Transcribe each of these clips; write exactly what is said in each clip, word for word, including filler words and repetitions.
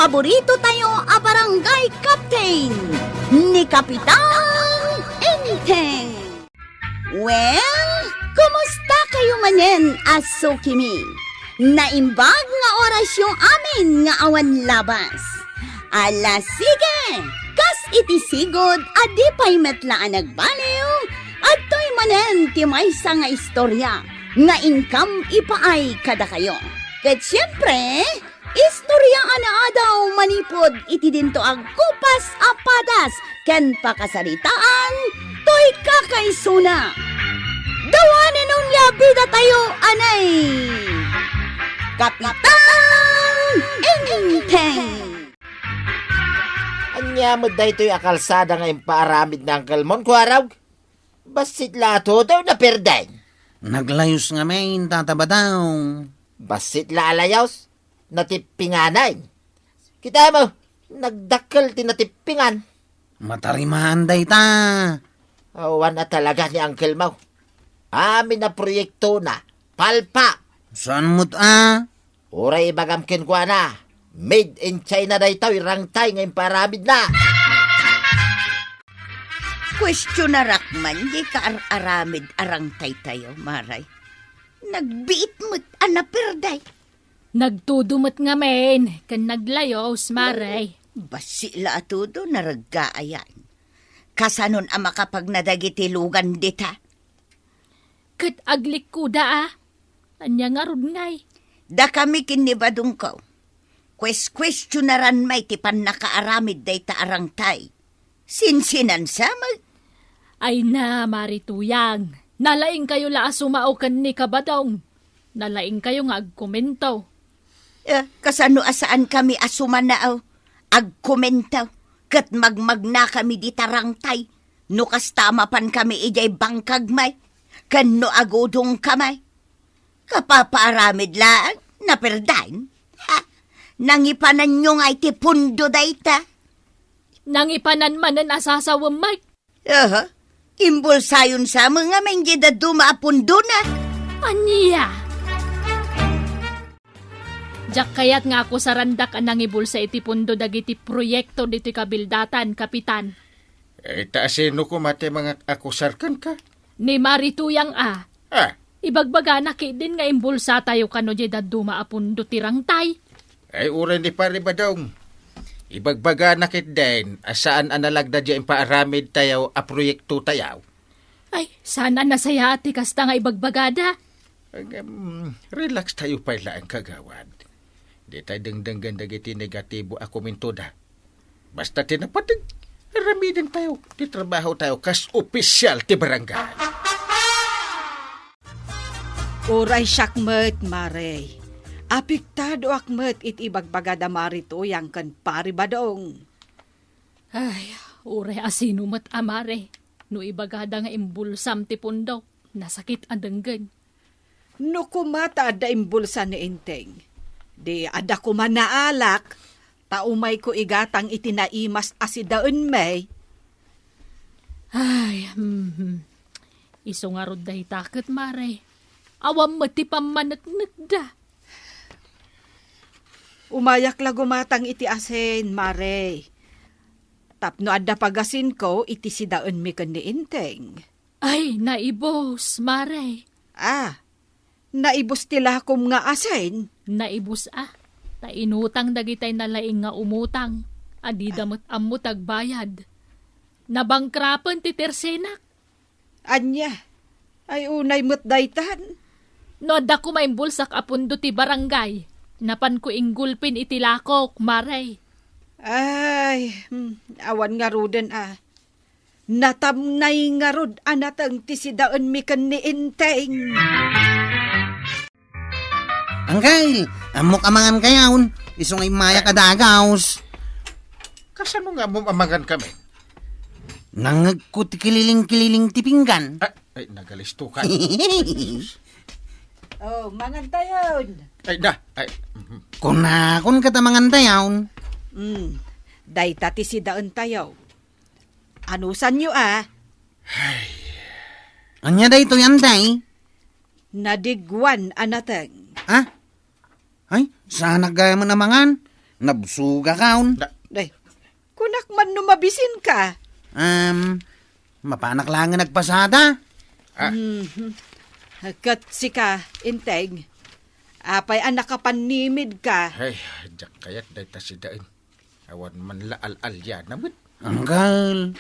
paborito tayo a barangay captain, ni Kapitan Enteng. Well, kumusta kayo manen a sukimi? Naimbag nga orasyo amin nga awan labas. Ala, sige! Kas iti sigud a di pay met la a nagbaliw, adtoy manen ti maysa nga istorya nga inkam ipaay kadakayo. Ket siempre, istorya a naadaw manipud iti dinto agkupas a padas ken pakasaritaan toy kakaisuna. Dawanen onia bidatayo, anay! Kapitan Enteng! Ania met daytoy a kalsada nga impaaramid ni Uncle Mon, Kuarog? Bassit la a tudo, Naperday. Naglayos ngamin, Tata Badong. Bassit la a layos, natippinganen. Kita mo, nagdakkel ti natippingan. Matarimaan dayta. Awan a talaga ni Uncle Mau. Amin a proyektona, palpak. Saan met a? Uray ibagam kenkuana, made in China daytoy rangtay nga impaaramidna. Kuestionarak man di kaar-aramid a rangtaytayo, Maray. Nagbiit met a Naperday. Nagtudo met ngamin ken naglayos, Maray. Bassit la a tudo, naregga ayan. Kasanon a makapagnadagiti lugan dita? Ket aglikkuda a. Ania ngarud ngay? Dakami ken ni Badongko. Kueskuestionaran may ti pannakaaramid dayta a rangtay. Sinsinansa met. Ay na, Mari Tuyang. Nalaingkayo la a sumao ken ni Kabadong. Nalaingkayo nga agkomento. Eh, kasano a saankami a sumanao, agkomento, ket magmagnakami dita rangtay, no kasta a mapankami idiay bangkag may, ken no agudongka may? Kapapaaramid laeng, Naperday? Ha? Nangipananyo ngay ti pundo dayta? Nangipanan manen a sasawem, Mike. Aha. Imbulsayon sa met ngamin diay dadduma a pundona. Ania? Diak kayat nga akusarandak a nangibulsa iti pundo dagiti proyekto ditoy kabildatan, Kapitan. Eh, ta sino koma ti mangaakusar kenka? Ni Mari Tuyang a. Ah. Ibagbagana ketdin nga imbulsatayo kano diay dadduma a pundo ti rangtay. Ay, uray ni Pari Badong. Ibagbagana ketdin a saan a nalagda diay impaaramidtayo a proyektotayo. Ay, saan a nasayaat ti kasta nga ibagbagada. Ngem, relax tayo pay laeng, kagawad. Ditay dengdenggen dagiti negatibo a komentoda. Basta ti napateg, aramidentayo ti trabahotayo kas opisyal ti barangay. Uray siak met, Mare. Apektadoak met iti ibagbagada Mari Tuyang ken Pari Badong. Ay, uray a sino met a Mare, no ibagada nga imbulsam ti pundo, nasakit a denggen. No koma ta adda imbulsa ni Enteng, di adda koma naalak, ta umayko igatang iti naimas a sidaenmi. Ay, mhm. Isu ngarud dayta ket, Mare. Awan met ti pammaneknekda. Umayak la gumatang iti asin, Mare. Tapno adda pagasinko iti sidaenmi ken ni Enteng. Ay, naibus, Mare. Ah, naibus ti lakom nga asin? Naibus a. Ta inutang dagitay nalaing nga umutang. A dida met ammo ti agbayad. Nabangkrapen ti tersenak. Ania? Ay, unay met daytan. No adda koma imbulsak a pundo ti barangay, napanko inggulpin iti lakok, Mare. Ay, hmm, awan ngaruden a. Natamnay ngarud a nateng ti sidaenmi ken ni Enteng. Angkel, ammok a mangankayon, isu nga immayak a dagaws. Kasano nga ammom a mangankami? Nangngegko ti kililing-kililing ti pinggan. Ah, ay, nagalistukan. Oh, mangantayon. Ay, da. Ay, mhm. Kunakon ket a mangantayon. Mm, dayta ti sidaentayo. Anusanyo a? Ay. Ania daytoy, Antay? Nadigwan a nateng. Ha? Ay, saanak gayamen a mangan. Nabsogakon. Da- Day, kunak man no mabisinka. Um, mapanak laengen agpasada. Ah. Mhm. Ket sika, Integ, apay a nakapannimidka? Ay, diak kayat dayta sidaen. Awan man la al-aliana met. Anggal,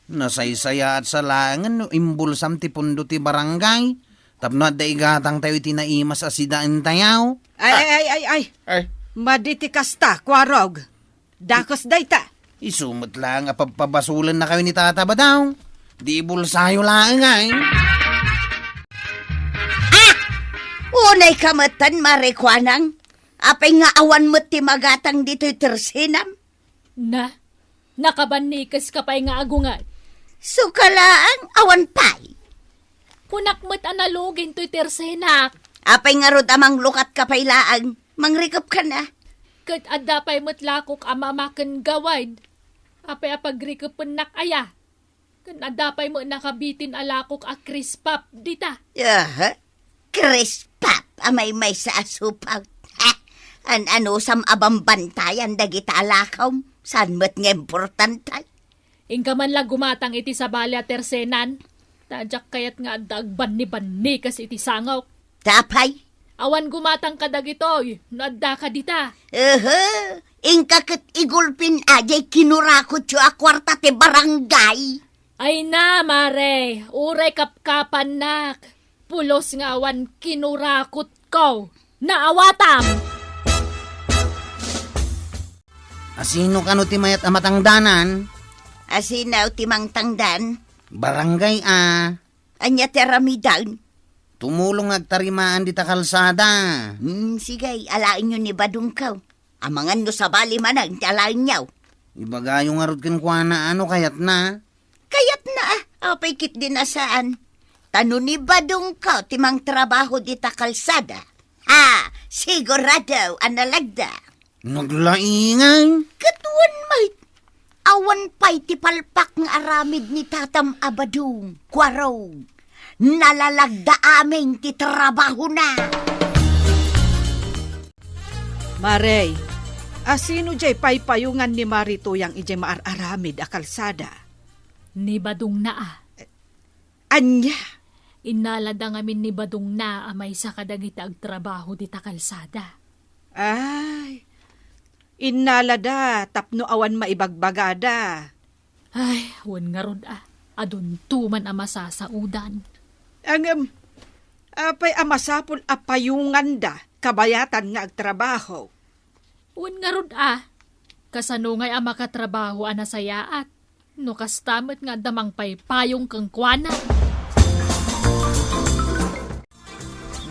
nasaysayaat sa laengen no imbulsam ti pundo ti barangay tapno adda igatangtayo iti naimas a sidaentayo. Ay, ay, ay, ay, ay. Ay. Madi ti kasta, Kuarog. Dakes dayta. Isu met laeng a pabpabasolennakayo ni Tata Badaw. Di ibulsayo laeng, ay. Ah! Unay ka metten, Mare Kuanang. Apay nga awan met ti magatang ditoy tersenam? Na, nakabannikeska pay nga agungay. Sukalaang awan pay. Kunak met a nalugin toy tersenak. Apay ngarud a manglukatka pay laeng, mangrikepkan a. Ket adda pay met lakok a mama ken gawad. Apay a pagrikepennak aya? Ken adda pay met nakabitin a lakok a krispap dita. Aha. Krispap a maymaysa a supaw. Ha? An-anusam a bambantayan dagita a lakom? Saan met nga importante? Inka man la gumatang iti sabali a tersenan. Ta diak kayat nga adda agbanni-bannikes iti sangok. Tapay? Awan gumatang kadagitoy no addaka dita. Aha. Inka ket igulpin a diay kinurakotyo a kuarta ti barangay. Ay na, Mare, uray kapkapannak. Pulos nga awan kinurakotko. Naawatam! Asino kano ti mayat a matangdanan? Asino ti mangtangdan? Barangay a. Ania ti aramiden? Tumulong nga agtarimaan dita kalsada. Hmm, sige, alaenyo ni Badongko. Amangan no sabali manen ti alaenyo. Ibagayo ngarud kenkuana no kayatna. Kayatna a, apay ketdi a saan. Ta no ni Badongko ti mangtrabaho dita kalsada, ha, sigurado a nalagda. Naglaingay. Ket wen met, awan pay ti palpak nga aramid ni tatam a Badong, Kuarog. Nalalagda amin ti trabahona. Mare, asino diay paypayongan ni Mare Tuyang idiay maar-aramid a kalsada? Ni Badongna a. Ania? Innalada ngamin ni Badongna a maysa kadagiti agtrabaho dita kalsada. Ay, innalada tapno awan maibagbagada. Ay, wen ngarud a, adunto man a masasaodan. Ngem, apay a masapul a payonganda kabayatan nga agtrabaho? Wen ngarud a, kasano ngay a makatrabaho a nasayaat? No kasta met nga adda mangpaypayong kenkuana.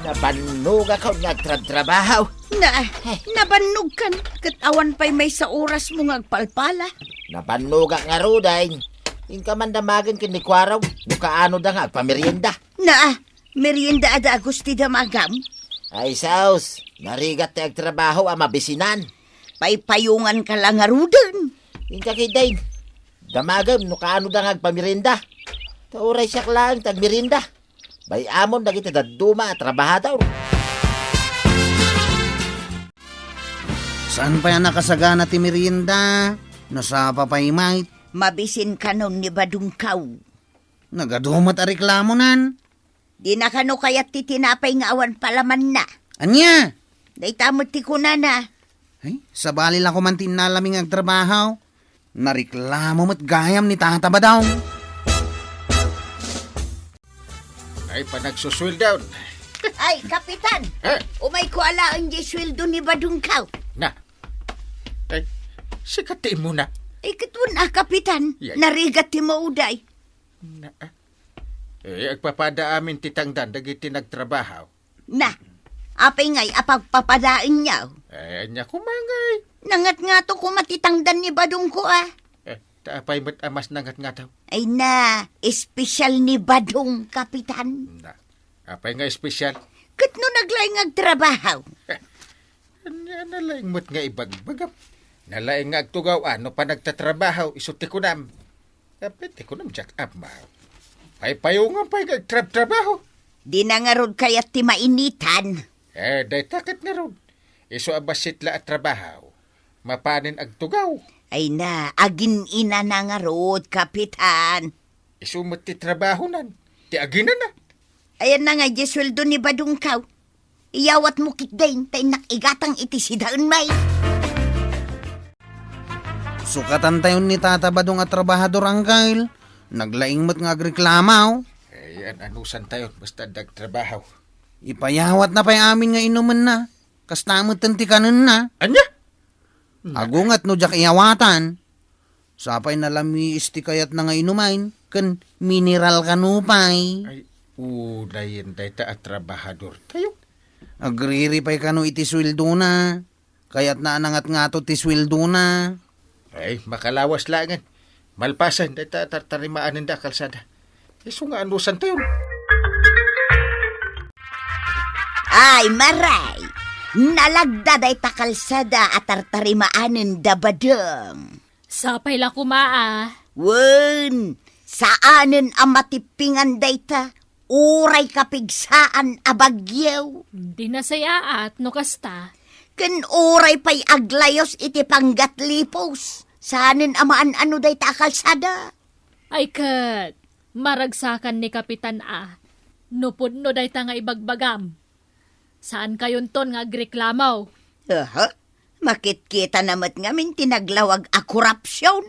Nabannogak nga agtrabtrabaho. Na, nabannogkan, ket awan pay maysa orasmo nga agpalpala. Nabannogak ngaruden. Inka man damagen ken ni Kuarog, no kaanoda nga agpamerienda. Na, merienda a dagus ti damagam. Ay, sus, narigat ti agtrabaho a mabisinan. Paypayonganka la ngaruden. Inka ketdin. Damagem no kaanoda nga agpamerienda. Ta uray siak laeng ti agmerienda. Bay-amon dagiti dadduma a trabahador. Saan pay a nakasagana ti merienda? Nasapa pay met. Mabisin kanon ni Badongko. Nagadu met a reklamonan. Dina kano kayat ti tinapay nga awan palamanna. Ania? Dayta met ti kunana. Ay, sabali la koma ti innalami nga agtrabaho. Nareklamo met gayam ni Tata Badaw. Ay, panagsusueldon. Ay, Kapitan! Ha? Umayko alaen diay sueldo ni Badongko. Na. Ay, sika ti immuna. Ay, ket wen a, Kapitan. Yay. Narigat ti mauday. Na, ah. Eh, agpapada amin ti tangdan dagiti nagtrabaho. Na, apay ngay a pagpapadaenyo? Eh, ania koma ngay? Nangatngato koma ti tangdan ni Badongko a. Eh, ta apay met a mas nangatngato? Ay na, espesyal ni Badong, Kapitan. Na, apay nga espesyal? Ket no naglaing nga agtrabaho. Ania, nalaing met nga ibagbagam. Nalaing nga agtugaw a no panagtatrabaho, isu ti kunam. Apay ti kunam, diak ammo. Paypayongan pay nga agtrabtrabaho. Dina ngarud kayat ti mainitan. Eh, dayta ket ngarud. Isu a bassit la a trabaho. Mapanen agtugaw. Ay na, agin-inana ngarud, Kapitan. Isu met ti trabahonan. Ti aginana. Ayanna nga idiay sueldo ni Badongkaw. Iyawatmo ketdin, ta innak igatang iti sidaen, may. Sukatantayon ni Tata Badong a trabahador, Angkel. Naglaing met nga agreklamo. Ay, an-, anusantayon, basta adda agtrabaho. Ipayawatna pay amin nga inumenna. Kasta met ti kanenna. Ania? Agunget no diak iyawatan. Sapay nalamiis ti kayatna nga inumen, ken mineral kano pay. Ay, unayen dayta a trabahadortayo. Agriri pay kano iti sueldona. Kayatna a nangatngato ti sueldona. Ay, makalawas laengen. Malpasen dayta a tartarimaanenda a kalsada. Isu nga anusantayon. Ay, maray! Nalagda dayta kalsada a tartarimaanenda, Badong. Sapay la koma a. Wen, saanen a matippingan dayta, uray kapigsaan a bagyo. Di nasayaat no kasta. Ken uray pay aglayus iti panggatlipos, saanen a maan-ano dayta a kalsada. Ay ket, maragsakan ni Kapitan a, no pudno dayta nga ibagbagam. Saankayonton nga agreklamo. Aha, makitkitana met ngamin ti naglawag a korupsion.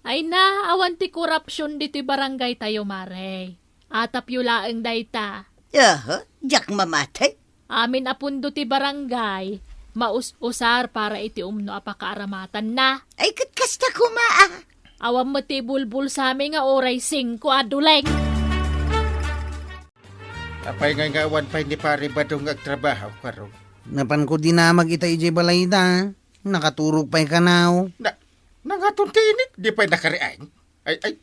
Ay na, awan ti korupsion ditoy barangaytayo, Mare. Atapyo laeng dayta. Aha, diak mamatay. Amin a pundo ti barangay, maus-usar para iti umno a pakaaramatanna. Ay, ket kasta koma a. Awan met ti ibulbulsami nga uray singko a duleng. Apay ngay nga awan pay ni Pare Badong nga agtrabaho, Karong? Napanko dinamag ita idiay balayda. Nakaturog pay kanaw. Na, nangaton ti inik, di pay nakariing? Ay, ay.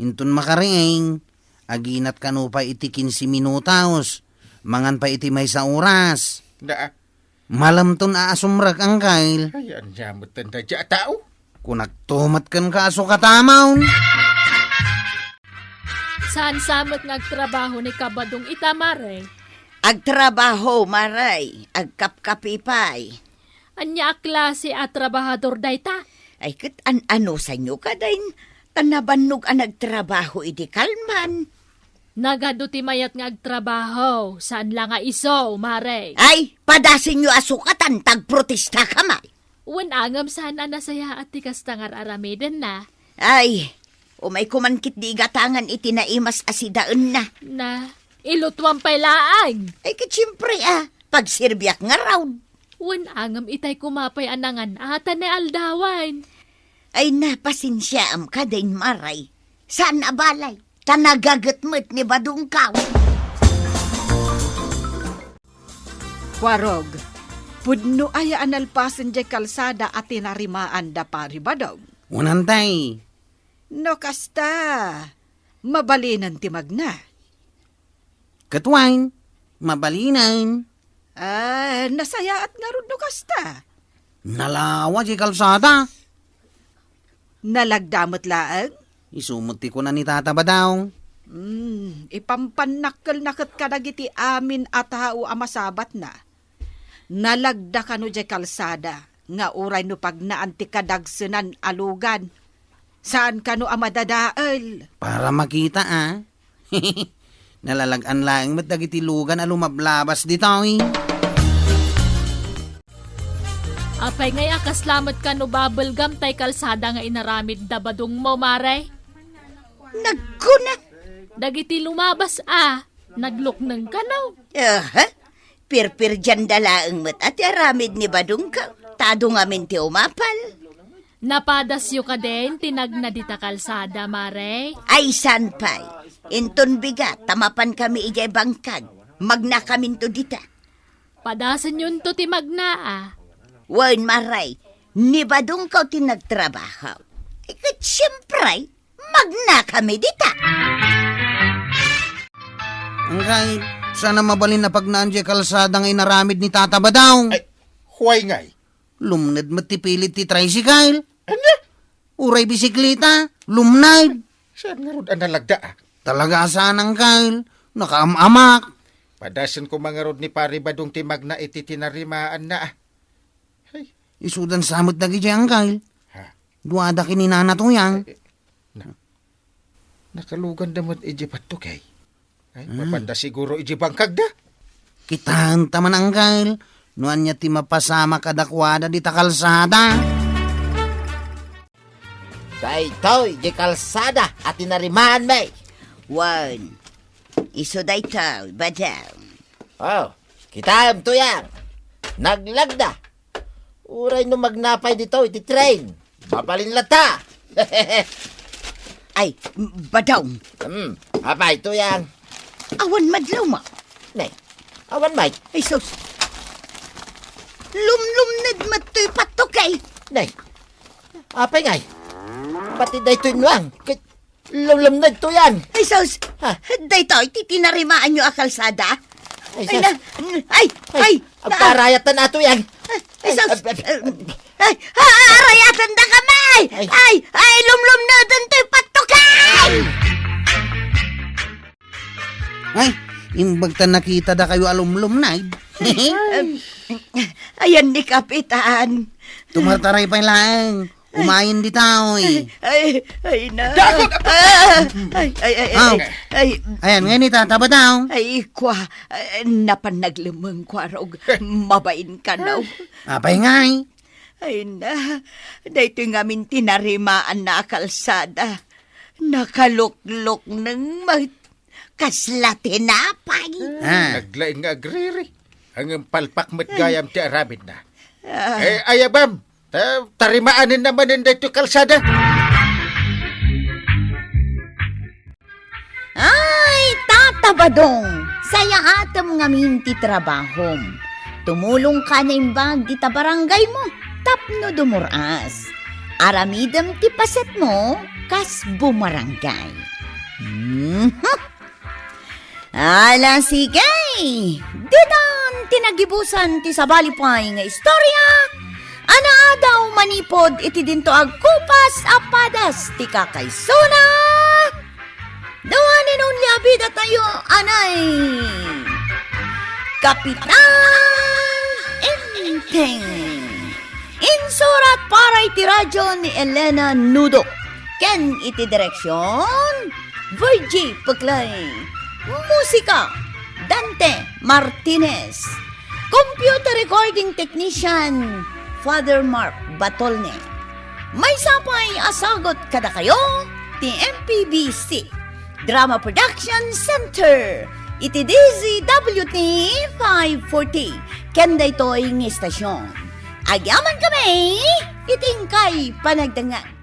Inton makariing, aginat kano pay iti kinse minutos. Mangan pay iti maysa oras. Na, Malamton a asumrek, Angkel. Ay, ania met dayta a tao? Kunakto met kenka a sukatamon. Saan sa met nga agtrabaho ni Kabadong ita, Mare? Agtrabaho, Mare. Agkapkapi pay. Ania a klase a trabahador dayta? Ay, ket an-, anusanyo kadin? Ta nabannog a nagtrabaho idi kalman. Nagadu ti mayat nga agtrabaho, saan la nga isu, Mare. Ay, padasenyo a sukatan, ta agprotesta ka, may. Wen angem saan a nasayaat ti kasta nga ar-aramidenna. Ay, umay koman ketdi igatangan iti naimas a sidaenna. Na, ilutuam pay laeng. Ay, ket siempre, a, pagserbiak ngarud. Wen angem itay koma pay a nangan-atan a aldawen. Ay, na, pasensiaam kadin, Mare. Saan a balay. Ta nagaget met ni Badongkaw. Kuarog, pudno aya a nalpasen diay kalsada a tinarimaan da Pari Badong? Unantay. No kasta, mabalinen ti magna. Ket wen, mabalinen. Ah, nasayaat ngarud no kasta. Nalawa diay kalsada. Nalagda met laeng? Isu met ti kuna ni Tata Badong. Hmm, ipampannakkelna ket kadagiti amin a tao a masabatna. Nalagda kano diay kalsada nga uray no pagnaan ti kadagsenan a lugan. Saan kano a madadael. Para makita, a. Nalalag-an laeng met dagiti lugan a lumablabas ditoy. Apay ngay a kasla met kano bubble gum tay kalsada nga inaramid da Badongmo, Mare? Nagkuna. Dagiti lumabas a, naglukneng kano. Aha. Pirpirdianda laeng met a ti aramid ni Badongkaw, ta adu ngamin ti umapal. Napadasyo kadin ti nagna dita kalsada, Mare? Ay, saan pay. Inton bigat, ta mapankami idiay bangkag. Magnakaminto dita. Padasenyonto ti magna a. Wen, Mare, ni Badongkaw ti nagtrabaho. Ay, ket siempre, magnakami dita. Angkay, saan a mabalin a pagnaan diay kalsada nga inaramid ni Tata Badong? Ay, huay ngay. Lumned met ti pilit ti tricycle. Ania? Uray bisikleta, lumned. Saan ngarud a nalagda, a? Talaga a saan, Angkay. Nakaam-amak. Padasen koma ngarud ni Pari Badong ti magna iti tinarimaanna, a. Ay, Isudan sa met dagiti, Angkel. Ha? Duada ken ni Nana Tuyang. Eh, eh, na-, nakaluganda met iti pattukay. Ay, hmm. Mapanda siguro iti bangkagda. Kitaenta man, Angkel, no ania ti mapasamak kadakuada dita kalsada. Daytoy, di kalsada a tinarimaanmi. Wen, isu daytoy, Badong. Oh, kitaem, Tuyang. Naglagda. Uray no magnapay ditoy ti train, mabalin latta. Ay, Badong. Hmm, apay, Tuyang? Awan madlawma. Ne, awan met. Ay, sus. Lumlumned met toy pattukay. Ne, apay ngay? Pati daytoy nuang. Ket Lumlumned, Tuyang. Ay, sus! Ha? Daytoy ti tinarimaanyo a kalsada? Ay, ay, sus. Na, ay, ay, ay, agparayatan a, Tuyang. Ay, sus! Ay, ay, ay, ay, arayatandakami! Ay. Ay, ay, lumlumneden toy pattukay! Ay, imbag ta nakitadakayo a lumlumned. Ay, ayan ni Kapitan. Tumartaray pay laeng. Umayen ditoy. Ay, ay, na. Dakot! Ah! Ay, ay, ay, ay, Aw. Ay. Ayan, ngayon ita, taba daw. Ay, kwa, ah, napan naglemeng, kwa, Rog. Mabain ka, no? Apay ngay? Ay, na. Daytoy ngamin tinarimaan na a kalsada. Nakaluklukneng met. Kasla tinapay. Ah. Naglaing nga agriri. Ngem palpak met gayam ti aramidna. Ah. Eh, ayabam, ta-, tarimaanen na manen daytoy kalsada. Ay, Tata Badong, sayaat ngamin ti trabahom. Tumulongka naimbag dita barangaymo tapno dumur-as. Aramidem ti pasetmo kas bumarangay. Mhm. Ala, sige! Ditan ti nagibusan ti sabali pay nga istorya a naadaw manipud iti dinto agkupas a padas ti kakaisuna. The one and only a bidatayo, anay, Kapitan Enteng. Insurat para iti radyo ni Elena Nudo. Ken iti direksion, Virgie Puclay. Musika, Dante Martinez. Computer recording technician, Father Mark Batolne. Maysa pay a sagut kadakayo ti M P B C Drama Production Center iti D Z W T five forty ken daytoy nga istasyon. Agyamankami iti inkay panagdengngeg.